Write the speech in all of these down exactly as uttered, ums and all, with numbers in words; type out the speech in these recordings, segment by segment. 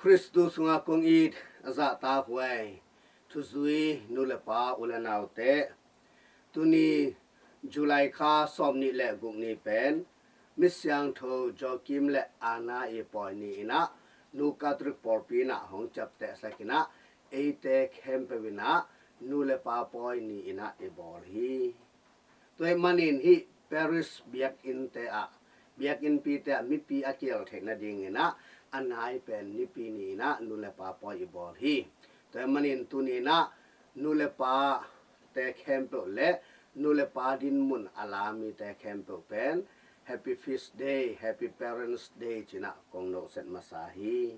Khristu sungah kong it a zahtakhuai thuzui nu le pa u le naute, tuni July kha sawmnih le guk ni pen Misiangtho Joachim le Anna i pawi ni inah Nu Catholic pawlpi inah hong ciaptehsak inah eite khempeuh inah nu le pa pawi ni inah i bawl hi. Tua ahih manin hih parish biakinnte ah, biakinnpite ah mipi a kiel theih nadinginah a nai pen nipi ni inah nu le pa pawi i bawl hi. Tua ahih manin tuni inah nu le pate khempeuh le nu le pa dinmun a la mite khempeuh pen Happy Feast Day, Happy Parents Day ci inah kong nohset masa hi.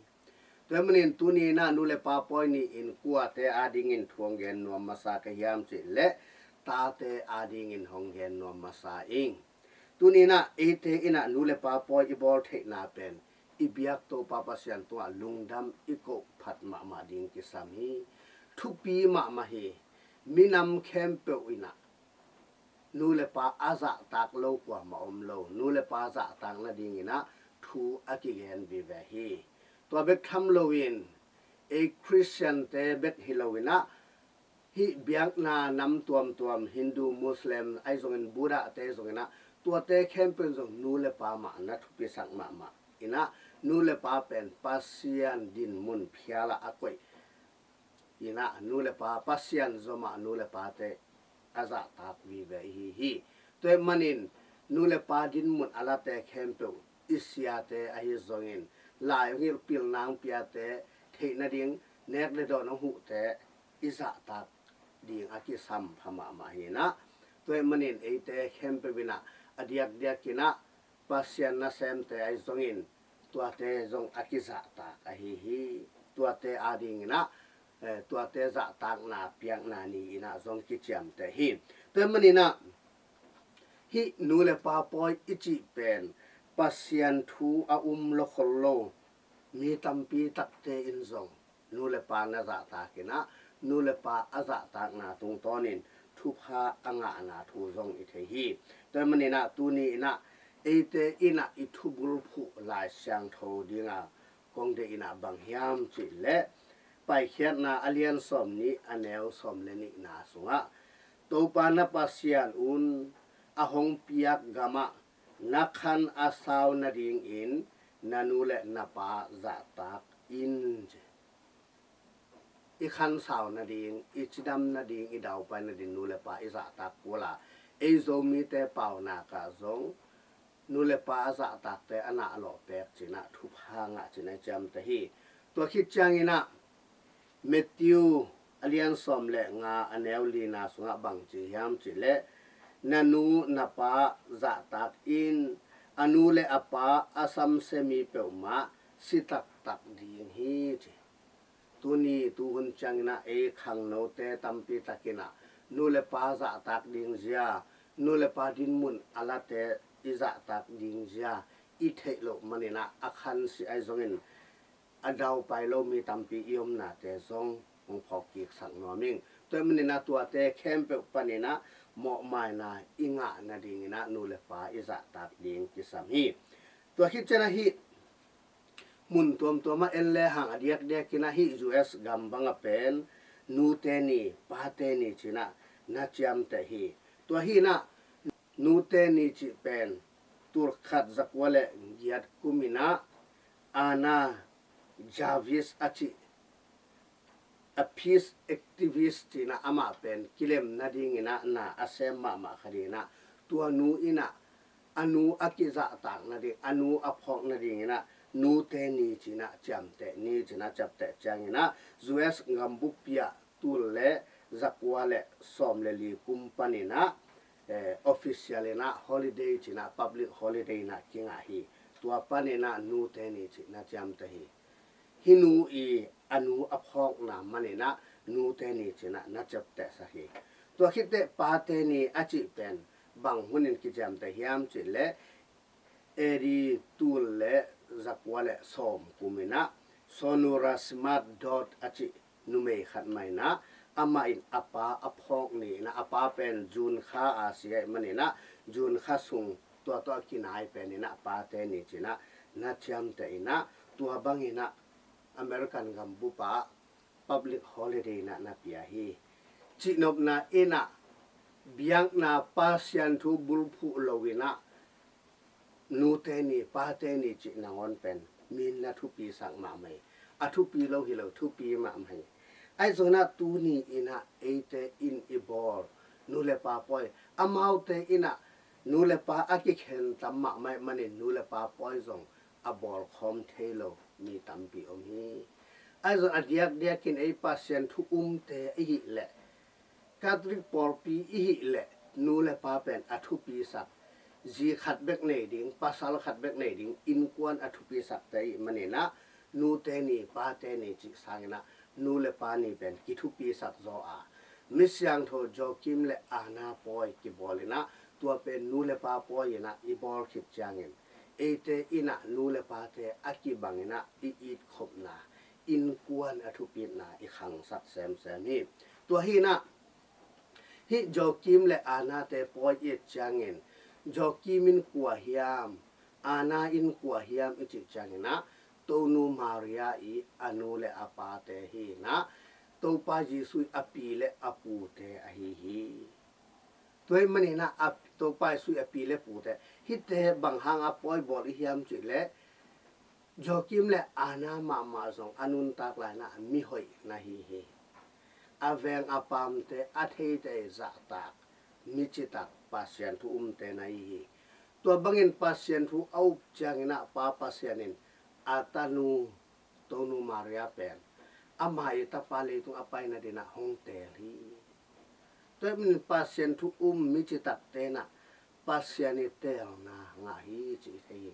Tua ahih manin tuni inah nu le pa pawi ni-in kuate adingin thu hong gen nuam masa ka hiam cih leh tate adingin hong gen nuam masa ing. Tuni inah eite inah nu le pa pawi i bawl theihna pen i biak Topa Pasian tungah lungdam i koh phat mahmah ding kisam hi. Thupi mahmah hi. Minam khempeuh inah nu le pa a zahtak lo kuamah om lo, nu le pa zahtak nadinginah thu a kigen vive hi. Tua bek tham loin ei Khristiante bek hi loinah hih biakna nam tuamtuam, Hindu, Muslim ahi zongin, Buddha te zonginah tuate khempeuh in zong nu le pa mah na thupisak mahmah inah nu le pa pen Pasian dinmun phialah a koih inah nu le pa Pasian zomah nu le pate a zahtak vive ihi hi. Tua ahih manin nu le pa dinmun a late khempeuh i siate ahi zongin lai hong hilh, pilna hong piate theih nading, nek le dawn hong huhte i zahtak ding a kisam pha mahmah hi inah tua ahih manin eite khempeuh inah a diakdiak inah Pasian nasemte ahi zongin tuate zong a kizahtak ahi hi. Tuate adinginah eh, tuate zahtakna piakna ni inah zong kiciamteh hi. Tua ahih maninah hih nu le pa pawi i cih pen Pasian thu a um lo khol lo mi tampi takte in zong nu le pa na zahtak inah nu le pa a zahtakna tungtawnin thupha a ngahna thu zong i thei hi. Tua ahih maninah tuni inah eite inah i thubulphuh Lai Siangtho dinga kong deih inah bang hiam cih leh Paikhiatna a lian sawmnih a neu sawm le nihna sungah Topa na Pasian un a hong piak gamah na khan a sau nadingin na nu le na pa zahtak in ci. I khansau nading, i cidam nading, i daupai nading nu le pa i zahtak kul a, ei Zomite paunak ah zong nu le pa a zahtakte a na a lawh pek ci inah thupha ngah ci inah i ciamteh hi. Tua khit cianginah Matthew a lian sawm le nga a neu lina sungah bang ci hiam cih leh na nu na pa zahtak in, a nu le a pa a samsia mi peuhmah si taktak ding hi ci. Tuni tuhun cianginah ei khangnote tampi takinah nu le pa zahtak ding zia, nu le pa dinmun a late i zahtak ding zia i theih loh maninah a khansih ahi zongin a daupai lo mi tampi i omnate zong hong phawkkiksak nuam ing. Tua ahih maninah tuate khempeuh paninah mawhmaina i ngah nadinginah nu le pa i zahtak ding kisam hi. Tua khit cianah hih mun tuamtuamah en lehang a diakdiakinah hih U S gam bangah pen nute ni, pate ni ci inah na ciamteh hi. Tua hi inah nute ni cih pen tulkhat zakua le giat kuminah Anna Jarvis a cih a peace activist ci inah amah pen kilem nadinginah na a sem mahmah kha dinginah tua nu inah a nu a kizahtak nading, a nu a phawk nadinginah nute ni ci inah ciamteh ni ci inah ciapteh cianginah U S gambukpi ah tul le zakua le sawm le li kum paninah eh, official inah holiday ci inah public holiday inah kingah hi. Tua paninah nute ni ci inah ciamteh hi. Hih nu i a nu a phawkna maninah nute ni ci inah na ciaptehsak hi. Tua khitteh pate ni a cih pen bang hunin kiciamteh hiam cih leh A D tul le zakua le sawm kuminah Sonora Smart Dodd a cih numei khat mah inah amah in a pa a phawk ni inah a pa pen June kha a si ahih maninah June kha sung tua tawh a kinai pen inah pate ni ci inah na ciamteh inah tua banginah American gambup ah public holiday in ah na pia hi. Cihnopna in ah biakna Pasian thu bulphuh lo in ah nute ni pate ni cih nangawn pen mi in na thupisak mahmah hi. A thupi lo hi lo, thupi mahmah hi. Ahi zongin ah tuni in ah eite in i bawl nu le pa pawi, amaute in ah nu le pa a kikhen tam mahmah ahih manin nu le pa pawi zong a bawlkhawm thei lo mi tampi om hi. Ahi zongin a diakdiakin ei Pasian thu umte i hih leh, Catholic pawlpi i hih leh nu le pa pen a thupisak, zi khat bek nei ding, pasal khat bek nei ding innkuan a thupisakte i hih manin ah nute ni pate ni cih sangin ah nu le pa ni pen kithupisak zaw a, mi siangtho Joachim le Anna pawi kibawl in ah tua pen nu le pa pawi in ah i bawl khit ciangin eite in ah nu le pate a kibang in ah i itkhopna, innkuan a thupitna i khangsak semsem hi. Tua hi in ah hih Joachim le Anna-te pawi i et ciangin Joachim in kua hiam, Anna in kua hiam i cih ciangin ah Tonu Maria i a nu le a pate hi in ah Topa Jesu i a pi le a pute ahi hi. Tua ahih manin ah a Topa Jesu i a pi le pute, hihte bang hang a pawi bawl i hiam cih leh Joachim le Anna mahmah zong a nuntak lai-in ah mihoih na hi hi. A veng a pamte, a theite zahtak, mi citak, Pasian thu umte na hi hi. Tua bangin Pasian thu a up ciangin ah Pa Pasian in a tanu Tonu Maria pen ama i tapa leitung a paina dingin ah hong teel hi. Tua ahih manin Pasian thu um mi citakte in ah Pasian i teelna ngah hi cih i thei hi.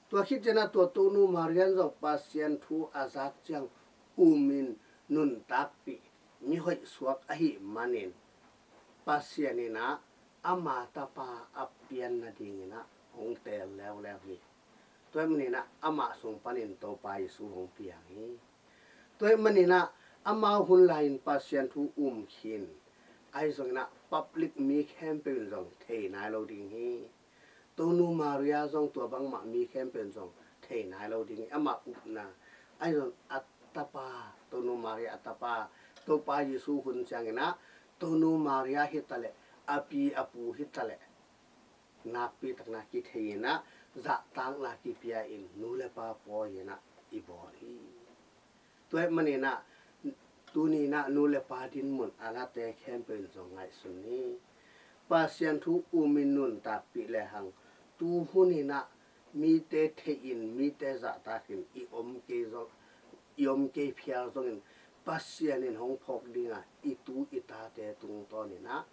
Tua khit ciangin ah tua Tonu Maria in zong Pasian thu a zak ciang um in nuntakpih, mihoih suak ahih manin Pasian in ah ama tapa a pian nadingin ah hong teel leuleu hi. Tua ahih manin ah amah sung panin Topa Jesu hong piang hi. Tua ahih manin ah amau hun lai-in Pasian thu um khin, ahi zongin ah public mi khempeuh in zong thei nai lo ding hi. Tonu Maria zong tua bangmah mi khempeuh in zong thei nai lo ding hi. Amah upna, ahi zong a tapa, Tonu Maria a tapa, Topa Jesu hun ciangin ah Tonu Maria hi ta leh, a pi a pu hi ta leh, nakpi takin ah kithei in ah zahtakna kipia in nu le pa pawi in ah i bawl hi. Tua ahih manin ah tuni in ah nu le pa dinmun a late khempeuh in zong ngaihsun ni. Pasian thu um in nuntakpih lehang tu hun in ah mite thei in, mite zahtak in i om kei zong, i om kei phial zongin Pasian in hong phawk ding a, i tu i tate tungtawn in ah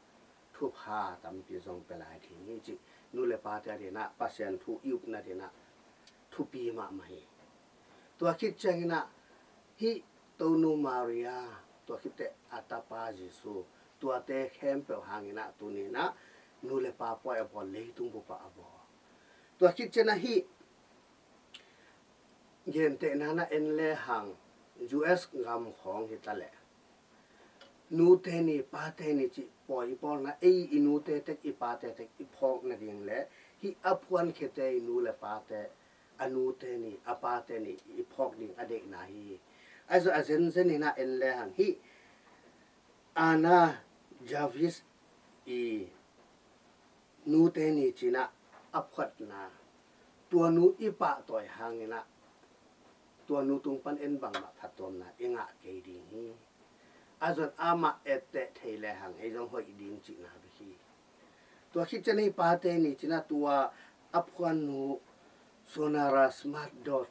thupha tampi zong pia lai ding hi cih nu le pate adingin ah Pasian thu i upna dingin ah thupi mahmah hi. Tua khit ciangin ah hih Tonu Maria, tua khit teh a tapa Jesu, tuate khempeuh hangin ah tuni in ah nu le pa pawi a bawl, leitung bup ah a bawl. Tua khit ciangin ah hih gentehna in ah en lehang U S gam khawng hi ta leh, nute ni pate ni cih pawi i pawlna, ei i nute tek i pate tek i phawk nading leh hih a phuan khiate i nu le pate, a nute ni a pate ni i phawk ding a deihna hi. Ahi zong a zenzen in ah en lehang hih Anna Jarvis i nute ni ci-in ah a phuatna, tua nu i pahtawi hangin ah tua nu tung pan en bangmah phattuamna i ngah kei ding hi. Ahi zong amah etteh thei lehang ei zong hoih ding cihna bek hi. Tua khit ciangin hih pate ni ci-in ah tua a phuan nu Sonara Smart Dodd,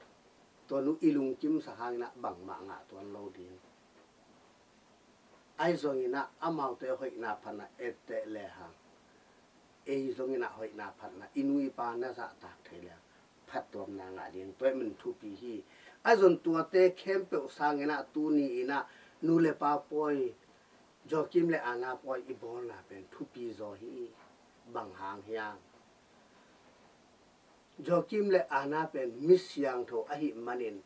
tua nu i lungkimsak hangin ah bangmah ngah tuan lo ding. Ahi zongin ah amaute hoihna phatna etteh lehang ei zongin ah hoihna phatna, i nu i pa na zahtak thei lehang phattuamna ngah ding, tua ahih manin thupi hi. Ahi zong tuate khempeuh sangin ah tuni in ah nu le pa pawi, Joachim le Anna pawi i bawlna pen thupi zaw hi. Bang hang hiam? Joachim le Anna pen mi siangtho ahih manin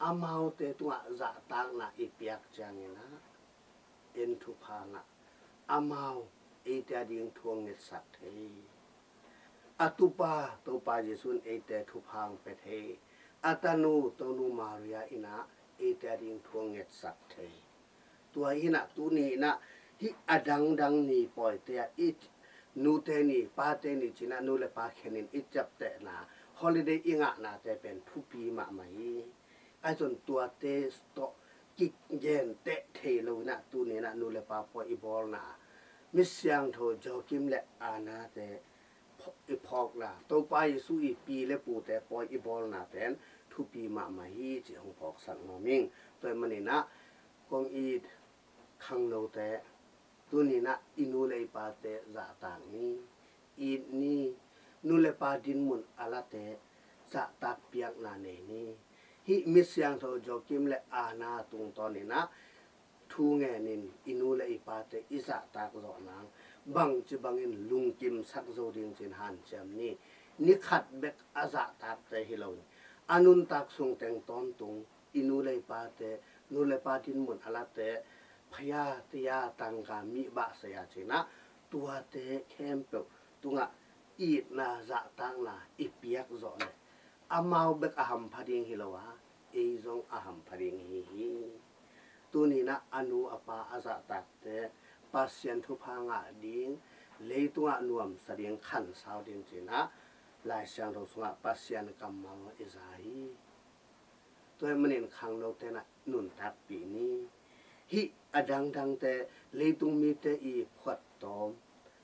amaute tungah zahtakna i piak ciangin ah en thupha ngah, amau eite ading thu hong ngetsak thei. A tupa Topa Jesu in eite thupha hong pia thei. A tanu Tonu Maria in ah eite ading thu a ngetsak thei. Tua hi inah tuni inah hih a dangdang ni pawite ah i nute ni pate ni ci inah nu le pa khenin i ciaptehna, holiday i ngahnate pen thupi mahmah hi. Ahi zong tuate tawh kigenteh thei lo inah tuni inah nu le pa pawi i bawlna, mi siangtho Joachim le Anna-te pho-, i phawkna, Topa Jesu i pi le pute pawi i bawlna pen thupi mahmah hi cih hong phawksak nuam ing. Tua ahih manin ah kong it khangnote, tuni inah i nu le i pate zahtak ni, it ni, nu le pa dinmun a late zahtak piakna nei ni. Hih mi siangtho Joachim le Anna tungtawn inah thu ngenin i nu le i pate i zahtak zawh nang bangci bangin lungkimsak zo ding ci-in hanciam ni. Ni khat bek a zahtakte hi loin a nuntak sung teng tawntung i nu le i pate, nu le pa dinmun a late, phaya tia tangka mihbah saya ci inah tuate khempeuh tungah itna zahtakna i piak zawh leh amau bek a hampha ding hi lo a, ei zong a hampha ding hi hi. Tuni inah a nu a pa a zahtakte Pasian thupha ngah ding, leitungah nuamsa ding, khansau ding ci inah Lai Siangtho sungah Pasian kammal i za hi. Tua ahih manin khangnote inah nuntakpih ni. Hih a dangdangte leitung mite i phuattawm,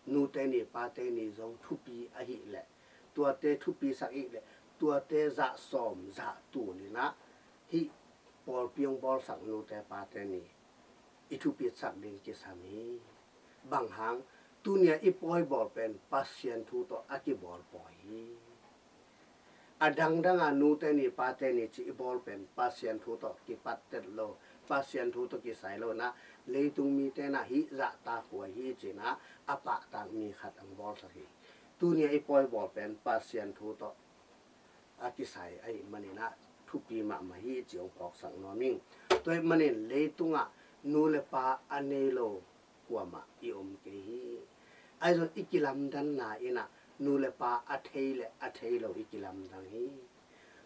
nute ni pate ni zong thupi ahih leh, tuate thupisak ahih leh, tuate zahsawm zahtul inah hih pawlpi hong bawlsak nute pate ni i thupitsak ding kisam hi. Bang hang, tuni a i pawi bawl pen Pasian thu tawh a kibawl pawi hi. A dangdang a nute ni pate ni ci i bawl pen Pasian thu tawh kipattet lo, Pasian thu tawh kisai lo inah leitung mite inah hih zahtak huai hi ci inah a pahtak mi khat hong bawlsak hi. Tuni a i pawi bawl pen Pasian thu tawh a kisai ahih manin ah thupi mahmah hi cih hong phawksak nuam ing. Tua ahih manin leitungah nu le pa a nei lo kuamah i om kei hi. Ahi zong i kilamdanna inah nu le pa a thei le a thei lo i kilamdang hi.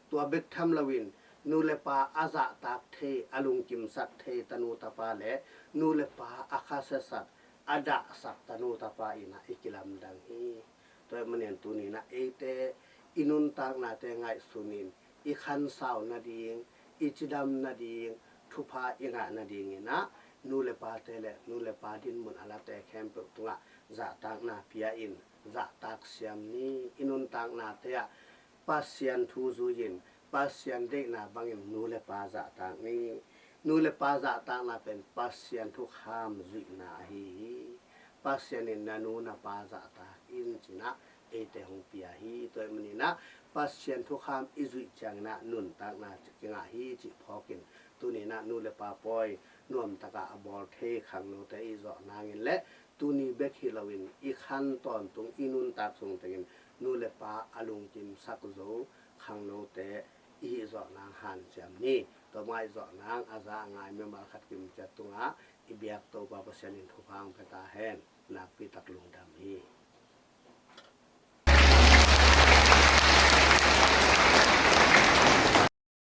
Tua bek tham loin nu le pa a zahtak thei, a lungkimsak thei tanu tapa le nu le pa a khasiasak, a dahsak tanu tapa inah i kilamdang hi. Tua ahih manin tuni inah eite i nuntaknate ngaihsunin i khansau nading, i cidam nading, thupha i ngah nading inah nu le pate le nu le pa dinmun a late khempeuh tungah zahtakna pia-in zahtak siam ni. I nuntaknate ah Pasian thu zui-in Pasian deihna bangin nu le pa zahtak ni. Nu le pa zahtakna pen Pasian thukham zuihna ahi hi. Pasian in na nu na pa zahtak in ci inah eite hong pia hi. Tua ahih manin ah Pasian thukham i zuih ciangin ah nuntakna kingah hi cih phawkin tuni inah nu le pa pawi nuamtakah a bawl thei khangnote i zawh nangin le tuni bek hi loin i khan tawntung i nuntak sung tengin nu le pa a lungkimsak zo khangnote i hih zawh nang hanciam ni. Tua mah i zawh nang a za a ngai mimal khat kimciat tungah i biak Topa Pasian in thupha hong pia ta hen. Nakpi tak lungdam hi.